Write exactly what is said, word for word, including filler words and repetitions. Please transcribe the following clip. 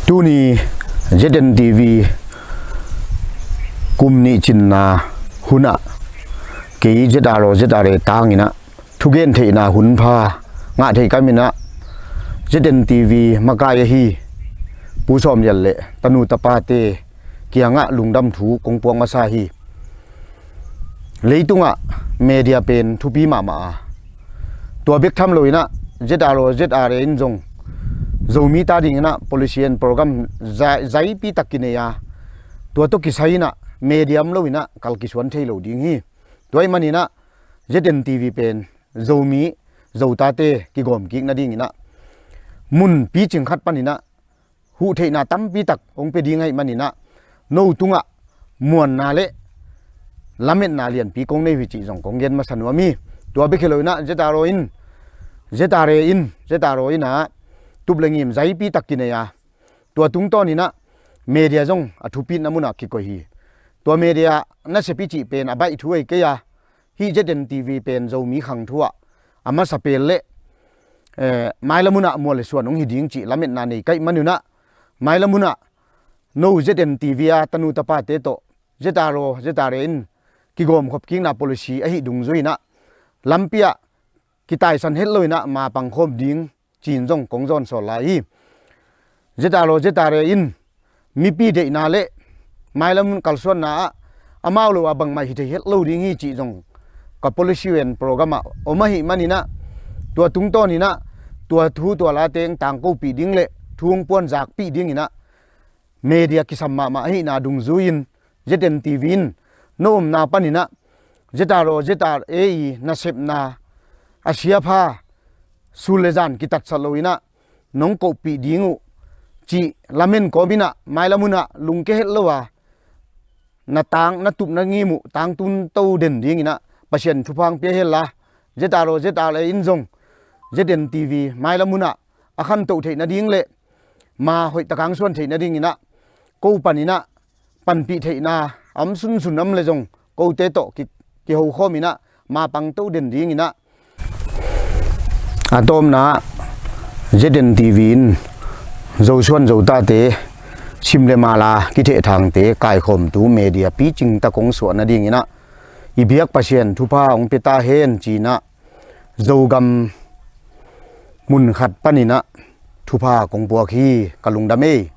Tuni Z N T V kum nih cinna hunah kei Z R aw Z R A tangin ah thugen theihna hun pha ngah theih kamin ah Z N T V makai ahi Pu Sawm Lian le tanu tapate kiangah lungdam thu kong puak masa hi. Leitungah media pen thupi mahmah a, tua bek tham loinah Z R aw Z R A in zong Zomi ta dinginah policy and program za-, zaipi tak kinei a, tua tawh kisai inah media om loinah kal kisuan thei lo ding hi. Tua ih maninah Z N T V pen Zomi Zotate kigawm kik nadinginah mun picing khat paninah huh theihna tampi tak hong pia ding ahih maninah no tungah muanna le lametna lianpi kong nei uh hi cih zong kong gen masa nuam hi. Tua bek hi loinah Z R aw in, Z R A in, Z R aw inah tup le ngim zaipi tak kinei a, tua tungtawninah media zong a thupitna munah kikoih hi. Tua media nasep i cih pen a baih thu ei kei a, hih Z N T V pen Zomi khang thu ah a masa pel le, eh, mailam hunah mual le suan hong hi ding cih lametna nei kaih maninah mailam hunah no Z N T V a tanu tapate tawh Z R aw Z R A in kigawmkhop kikna policy ahi dungzuinah lampi ah kitaisan het loinah ma pangkhawm ding ci-in zong kong zawnsawl lai hi. Z R aw Z R A in mipi deihna le mailam hun kalsuanna ah amau lo ah bangmah hi thei het lo ding hi cih zong ka policy and program ah om ahih maninah tua tungtawninah tua thu tua la teng tangkopih ding le thu hong puanzakpih dinginah media kisam mahmah ahihna dungzui-in Z N T V in no omna paninah Z R aw Z R A i nasepna a siapha sul le zan kitatsat loinah nong kohpih ding uh cih lamen kawminah mailam hunah lungke het lo a na tang na tup na ngim uh tangtun to den dinginah Pasian thupha hong pia hen la, Z R aw Z R A in zong Z N T V mailam hunah a khantoh theih nading le ma hoih taka hong suan theih nadinginah ko paninah panpih theihna a om sunsun a om le zong kote tawh ki, kihokhawminah ma pangto den dinginah a tawpna Z N T V in Zosuan Zotate sim le mala kithehthangte kaikhawmtu media picing tak hong suah nadinginah i biak Pasian thupha hong pia ta hen cinah Zogam mun khat paninah thupha kong puak hi. Ka lungdam ei.